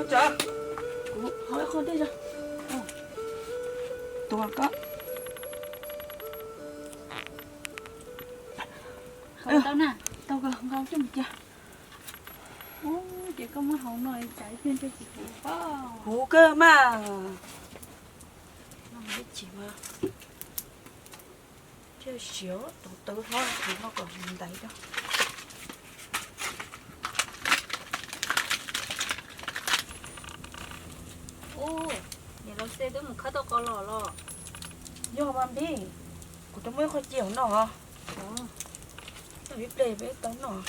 Kuv haus ib qho dej tso. Tua koj. Tau na, tau kawg, nqa coj mus cia. Ub, ces koj muab haus no cas ib pliag ntsej tsis huv pob. Huv kawg mas. Noj ib chim mas thiaj siav, tus tawv hlob no kom ntaiv rau. Ub, niam laus Xia twb mus khawb tau qos los los? Yog mas Npib, kuv rov muab ib qho cia hauv no. Tau ib pliag peb tau noj.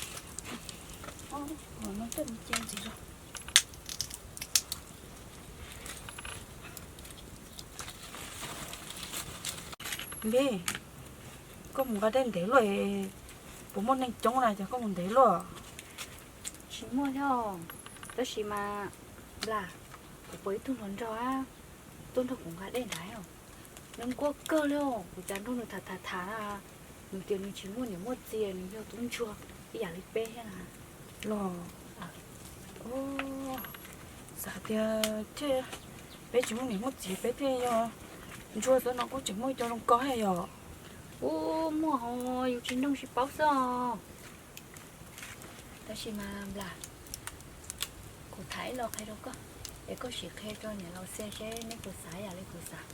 No coj mus cia ntxiv los. Npib, koj mus nqa dej ntev luaj, puas muaj neeg coob na cas koj mus ntev luaj? Tsis muaj thiab, tab sis mas Nplas, kuv pom ib tug hluas nraug tuaj nrog kuv nqa dej nrad. Nws nquag kawg li os, kuv cas nrog nws tham tham tham na, nws tias nws tsis muaj niam muaj txiv, nws yog tub ntsuag ib yam li peb thiab na. Los, xav tias thiaj peb tsis muaj niam muaj txiv peb thiaj yog ntsuag xwb no, kuj tseem muaj cov zoo koj thiab yom. Ub, muaj hos yus tsis nug tsis paub xwb os. Tab sis mas Nplas, kuv tham ib lo qhia rau koj, es koj sim qhia rau niam laus Xia seb neb puas xav ib yam li kuv xav.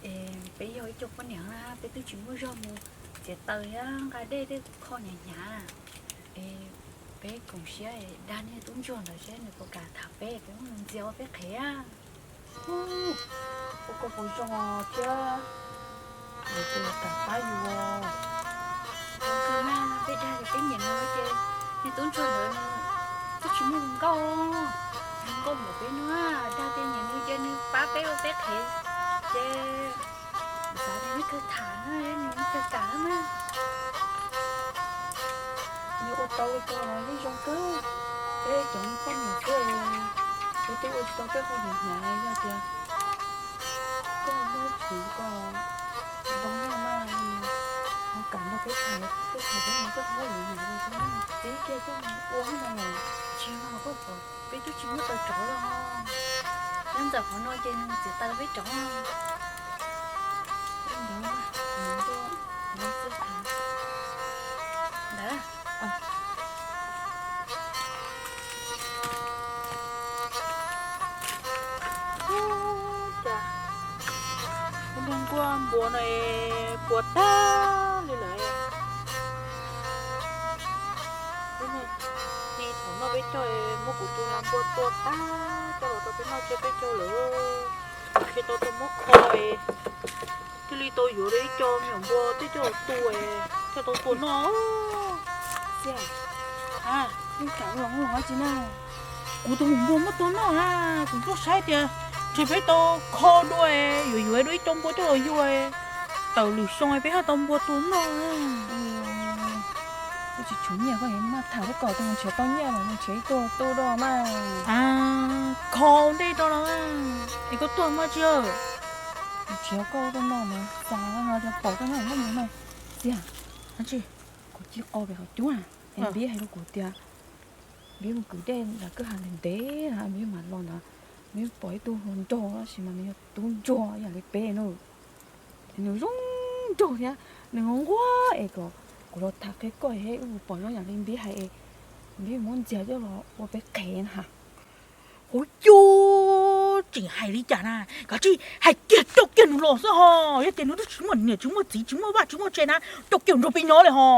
Es peb yog ib co poj niam na, peb twb tsis muaj zog mus txiav taws thiab nqa dej tej kho hnyav hnyav. Es peb koom siab dag niag tub ntsuag ntawd seb nws puas kam tham peb, peb muab nws ntxias ua peb qhev. Ua koj puas zoo thiab, nws puas kam pab yus? Zoo kawg mas, peb dag tias peb nyiam nws ces niag tub ntsuag ntawd nws twb tsis muaj hluas nkauj, hluas nkauj npaum peb no, dag tias nyiam nws ces nws pab peb ua peb qhev. Ces xav tias nws kawg tham na, nws kawg kam na. Yog ua tau li ko los yeej zoo kawg. Peb cov poj niam xwb, peb twb ua tsis tau tej qhov hnyav hnyav, yog tias koj muaj txiv koj zoo na, ho kam nrog peb tham, peb tham peb mus koj muaj hnyav hnyav li, txiv kiag koj ua hauj no los tsis yog koj pom peb twb tsis muaj taws tsov los. Nyob ntawm qhov no ces nws txiav taws peb tsov. Ntawd, ntawd, ntawd. Ub, cas kuv nrog nkuaj npua no es puas tag li lawm. Thaum no peb coj muab kuv tus nas npua tua tag coj los rau peb noj tsiab peb caug lawm. Kuv thiaj tau tau muab kho es thiaj li tau yuav ib co me nyuam npua thiab coj los tu es thiaj tau tua noj. Xia, nej tham los ua tsi na? Kuv tus me nyuam npua muab tua noj na, kuv tuaj saib tias ntshe peb tau kho dua, yuav yuav dua ib co npua coj los yuav, tawm lwm xyoo peb ho tau npua tua noj. Kuv tsis tshuav nyiaj, koj maj tham thiab kom tus nrhiav tau nyiaj los nrhiav ib tug tu dua mas. Kho ntej rau los, es koj tuaj muaj tsi? Nrhiav koj tuaj noj mas xav no rau pom koj nyob muaj mus no. Xia, dab tsi? Kuv cia qo pem qhov cub na, es Npib hais rau kuv tias Npib mus kwv dej ntawm kwj ha ntev ntev na, Npib mam los ntawd, Npib pom ib tug hluas nraug tab sis mas nws yog tub ntsuag yam li peb no. Nws zoo nraug thiab nws nquag nquag es kom kuv los tham qhia koj es wb pom zoo yam li Npib hais es Npib muab ntxias coj los ua peb qhev na. Huv, yus tseem hais li cas na? Kav tsij hais kiag coj kiag nws los xwb ho. Yog tias nws twb tsis muaj niam tsis muaj txiv tsis muaj vaj tsis muaj tse na, coj kiag nrog peb nyob li ho.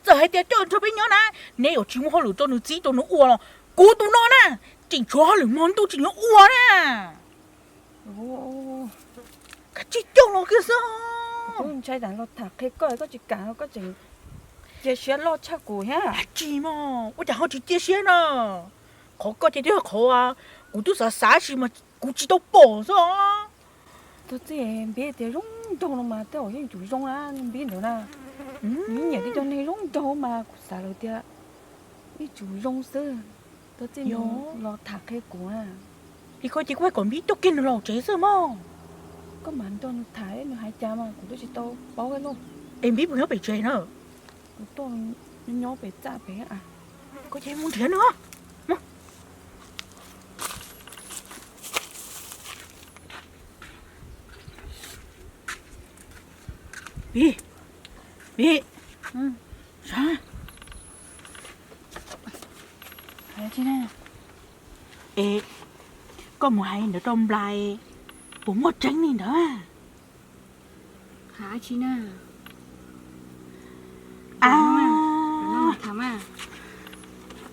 Txawm hais tias coj nrog peb nyob na, neb yuav tsis muaj hauj lwm rau nws txib rau nws ua los kuv tus no na, tseem tshuav hauj lwm hmo ntuj tseem yuav ua na. Kav tsij coj los kiag xwb. Kuv ntshai tas los tham qhia koj, koj tsis kam los koj tseem cia siab loj tshaj kuv thiab. Dab tsi mas, ua cas ho tsis cia siab na? Qhov koj ces twb yog qhov kuv twb xav xav tab sis mas kuv tsis tau pom xwb os. Txog txij Npib tias zoo nraug no mas tej zaum yeej yuav tsum zoo na, Npib ntawd na. Nws nyiam tej cov neeg zoo nraug mas kuv xav lawm tias yeej yuav tsum zoo xwb. Txog txij los tham qhia kuv na. Li ko ces kuv hais kom Npib coj kiag nws los tsev xwb mog. Koj mam nrog nws tham, nws hais cas mas kuv twb tsis tau paub lauj. Es Npib puas nyob pem tsev na? Kuv tuaj nyob pem txaj pem. Koj ces mus nrhiav nws. Mus. Pim, Pim, sav, es koj mus hais ntawd rau Nplais, puas muaj tseeb li ntawd?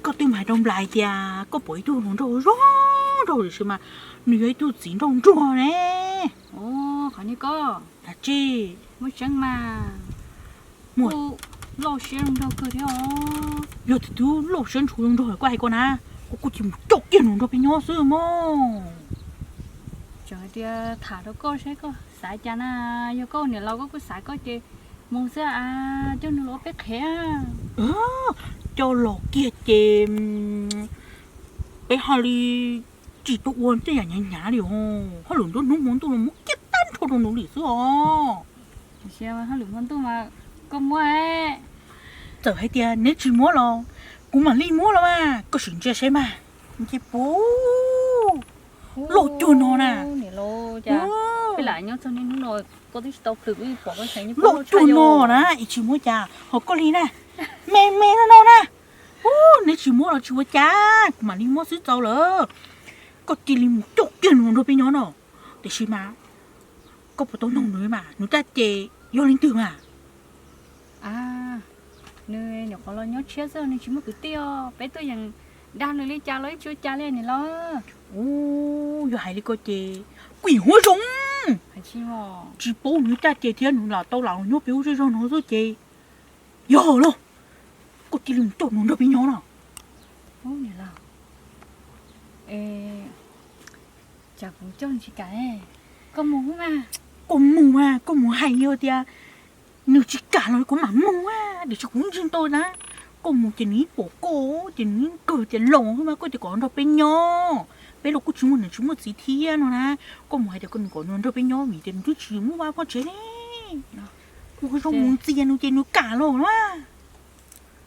Koj twb mus hais rau Nplais tias koj pom ib tug hluas nraug zoo nraug tiam sis mas nws yog ib tug txiv nraug ntsuag ne. Qhov niag koj, muaj tseeb mas, muaj, loj siab zoo nraug kawg thiab os. Yog tus twg loj siab ntshuv zoo nraug koj hais koj na, koj kuj cia li mus coj kiag nws nrog peb nyob xwb mog. Tseem hais tias tham rau koj saib koj xav cas na, yog koj niam laus koj kuj xav koj ces mus xwb a, coj nws los ua peb qhev. Coj los kiag ces peb haj li tsis tau ua tej yam hnyav hnyav li os, hauj lwm nruab hnub hmo ntuj los muab kiag tag nrho rau nws li xwb os. Hauj lwm hmo ntuj mas koj muab. Txawm hais tias neb tsis muab los kuv mam li muab los mas, koj sim ntsia saib mas. Nce puv, loj cuag no na. Peb lam nyob txog niaj hnub no koj twb tsis tau plhws, pom koj loj cuag no na, es tsis muab cas ho koj li na, me me no no na. Neb tsis muab los tsis ua cas, kuv mam li muab xwb txaus lawm. Koj cia li mus coj kiag nws nrog peb nyob no. Tiam sis mas koj puas tau noog nws mas nws caj ces yog leej twg mas? Nws nyuam qhuav los nyob tshiab xwb, nws tsis muaj kwv tij os, peb tuaj yeem dag nws li cas los yeej tsis ua cas li niam laus. Ub, yog hais li ko ces kuv yeej huab zoo, tsis paub nws caj ces thiab, nws lam tau lam los nyob peb lub zej zog no xwb ces yog los koj cia li mus coj nws nrog peb nyob no. Cas kuv coj tsis kam, koj mus mas, koj mus mas, koj mus hais tias nws tsis kam los kuv mam mus a, tiam sis kuv ntseeg tau na, koj mus ces nws yeej pom koj, ces nws yeej kawg tias laus xwb mas, koj tias kom nrog peb nyob, peb los kuj tsis muaj niam tsis muaj txiv thiab no na, koj mus hais tias koj nws kom nrog peb nyob vim tias nws twb tsis muaj vaj muaj tsev ne, ua zoo mus ntxias nws ces nws kam los na.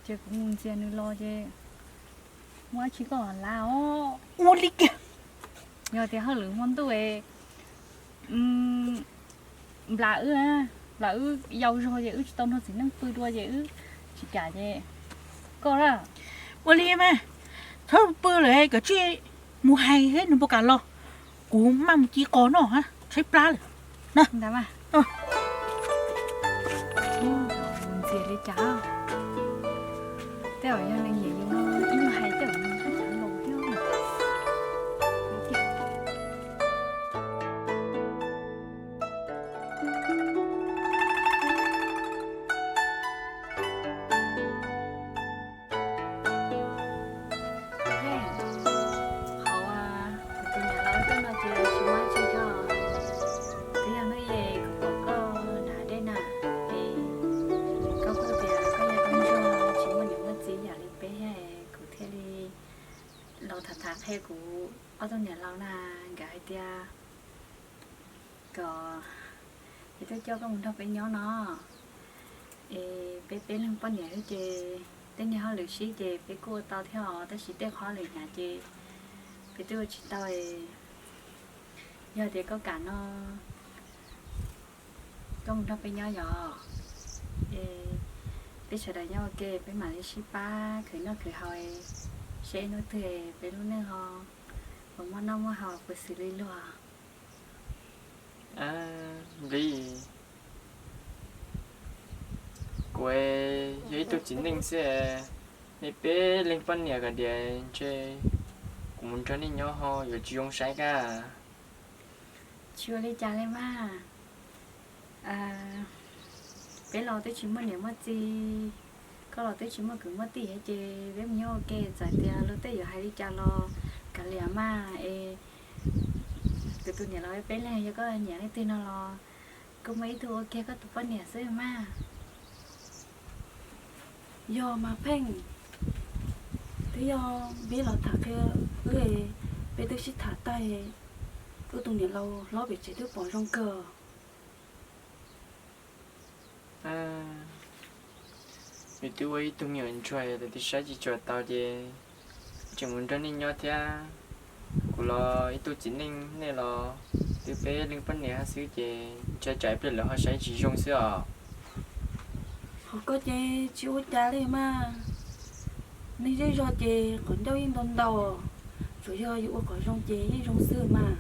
Ces kuv mus ntxias nws los ces muaj dab tsi koj lav os. Ua li cas? Yog tias hauj lwm hmo ntuj es nplas wb, nplas wb yau zog ces wb tsis tau nrog txiv neej pw dua ces wb tsis kam ces koj lawm. Ua li mas, txhob pw lawm, kav tsij mus hais seb nws puas kam los, kuv maj mus ci qos noj, tshaib plab lawm. Ntxias li cas? Tej zaum yog nws nyiam yus no, ib nyuag hais tej zaum nws haj tseem laus thiab. Qhov kuv tus niam laus tuaj no ces tsis muaj dab tsi thiab. Twb yog hnub ib kuv pom koj nram dej na, es koj kuj tias koj yog ib tug ntsuag tsis muaj niam muaj txiv yam li peb thiab, kuv thiaj li los tham tham qhia kuv ob tug niam laus na, nkawd hais tias kom peb tuaj coj koj mus nrog peb nyob no. Es peb peb leeg poj niam xwb ces tej niag hauj lwm sib ces peb kuj ua tau thiab os, tab sis tej qhov hauj lwm hnyav ces peb twb ua tsis tau. Yog tias koj kam no, koj mus nrog peb nyob yom. Es peb sawv daws nyob ua ke, peb mam li sib pab khwv noj khwv haus, seb hnub twg peb lub neej ho puas muaj noj muaj haus puas xws li luag. Nplij, kuv yog ib tug txiv neej xwb, nej peb leeg poj niam kom tias ntshe kuv mus nrog nej nyob ho yuav tsis zoo saib kab. Tsis ua li cas li mas. Peb los twb tsis muaj niam muaj txiv, koj los twb tsis muaj kwv muaj tij ces peb mus nyob ua ke, txawm tias luag tej yuav hais li cas los kav liam mas. Es kuv tus niam laus peb leeg, yog koj nyiam leej twg no los kuj muaj ib tug ua kiag koj tus poj niam xwb mas. Yog mas Pheej, twb yog npib los tham qhia wb, peb twb sib tham tag, wb tus niam laus hlob pem tsev twb pom zoo kawg. Nws twb ua ib tug me nyuam ntsuag, yog tias twb saib tsis tsuas tau ces tseem mus nrog nej nyob thiab. Kuv los ib tug txiv neej, nej los twb peb leej poj niam xwb ces ntshai tsam ib pliag lawv ho saib tsis zoo xwb os. Koj ces tsis ua cas li mas. Neeg zej zog ces qhov ncauj yeej ntau ntau, tsuas yog yus ua qhov zoo ces yeej zoo xwb mas.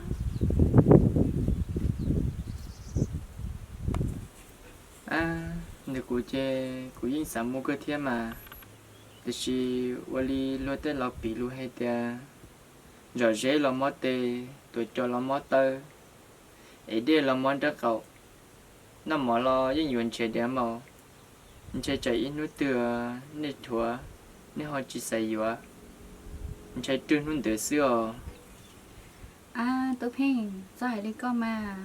Ntawm kuv ces kuv yeej xav mus kawg thiab mas, tiam sis ua li luag tej laus piv lus hais tias, zom zeb los mob tes, tuav cos los mob taw, es dej los mob nraub qaum, noj mov los yeej yuav nrhiav diav maum. Ntshai tsam ib hnub twg nej dhuav, nej ho tsis xav yuav, ntshai rwg hnub ntawd xwb os. Ab, Tub Pheej, txhob hais li koj mas.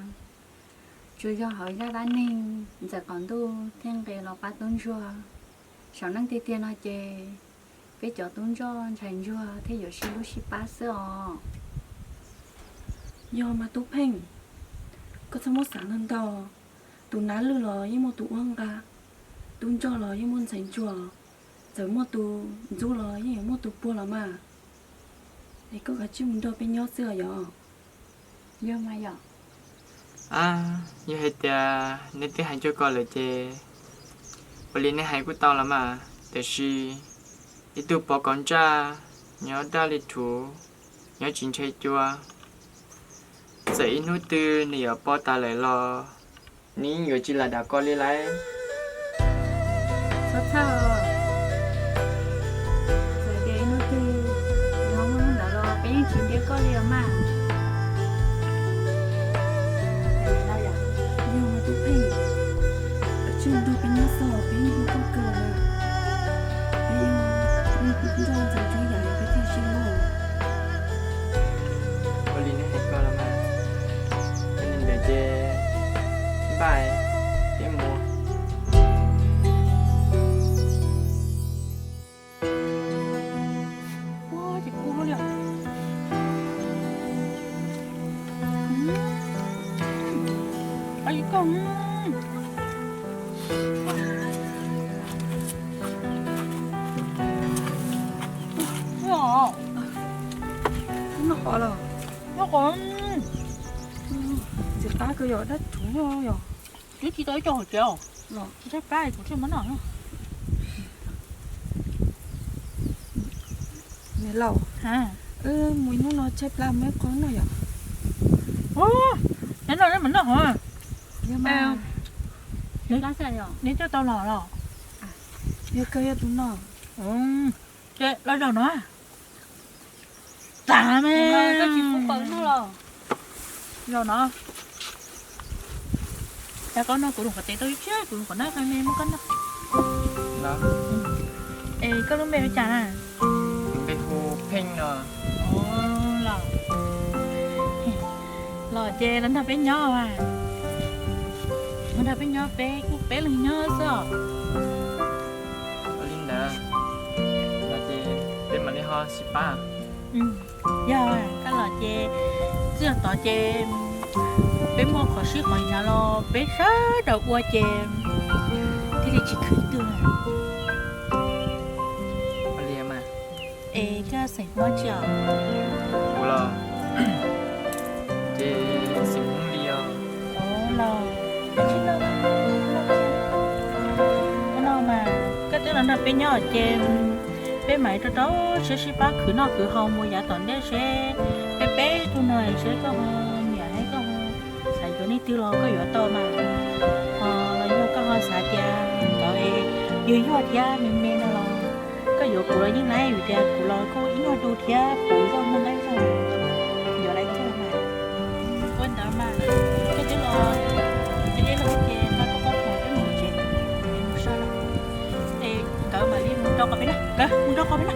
Tsuas yog hauv zaj dab neeg ntxawm qaum ntuj thiaj nqis los pab tub ntsuag. Saum neej tiag tiag no ces peb cov tub ntsuag ntshai ntsuag thiaj yuav sib hlub sib pab xwb os. Yog mas Tub Pheej, koj txhob muab xav ntau ntau. Tus nab lwj los yeej muaj tus ua nqa, tub ntsuag los yeej muaj ntxhais ntsuag, txawm muaj tus ntxub los yeej yuav muaj tus puag los mas. Es koj kav tsij mus nrog peb nyob xwb os yom. Yog mas yom. Yog hais tias neb twb hais cuag ko lawm ces ua li neb hais kuj tau los mas, tiam sis ib tug pov kaus ntsaj nyob daj li rhuv, nyob tsis ntshai cua, txawm ib hnub twg nws yuav poob tas lawm los nws yeej yuav tsis lam dam ko li lauj. Txhob txhawj, txawm tias ib hnub twg nws ho muaj hnub ntawd los peb yeej tsis ntiab koj li os mas. Yog mas Tub Pheej, kav tsij nrog peb nyob xwb, peb yeej hlub koj kawg os. Peb yeej nrog ntxhais ntsuag yam peb thiaj sib hlub. Ua li neb hais ko los mas, yog li ntawd ces npaj peb mus. Ua ces kub li os. Ua li koj. Noj qos los? Noj qos. Ntxim qab kawg yom, dab rhuv yom. Twb tsis tau ib co hauv tsev os. Los tsis tau pab kuv thiaj muab noj. Niam laus, wb mus ib hnub no tshaib plab muab ib qho noj yom. Neb noj neb mam noj hov. Neb coj tau los los? Yog kawg yog tus no. Ces los zaum no. Tag me, koj tsis pub pawg noj los? Zaum no. Tag koj noj kuv lub qhov tes tau ib tsiab, kuv lub qhov nab qe me muab koj noj. Es koj lub npe hu cas na? Npe hu Pheej no. Los, los ces los nrog peb nyob mas. Los nrog peb nyob, peb kuj peb leeg nyob xwb os. Ua li ntawd, no ces peb mam li ho sib pab. Yog koj los ces txij tod ces peb muaj qhov sib qhov hnyav los peb sawv daws ua ces thiaj li tsis khwv twg. Ua li mas. Es koj xeem Hmoob tsi os? Kuv los ces xeem Hmoob li os. Los, ua no mas, koj twb los nrog peb nyob ces peb mam rau rau siab sib pab khwv noj khwv haus mus yav tom ntej seb peb peb tug no seb koj ho nyiam thiab koj ho xav yuav leej twg los koj yuav tau mas. Ho los yog koj ho xav tias nkawd yuag yuag thiab me me no los koj yuav kuv los yeej laib, vim tias kuv los kuj ib nyuag du thiab kuv zoj muaj nqaij zog, yuav laib kawg mas. Ua ntawd mas, koj twb los, ces deb los ces nqa koj pob kws peb mus tsev, mus so lawm. Es nkawd mam li mus nrau qos peb na, nkawd mus nrau qos peb na.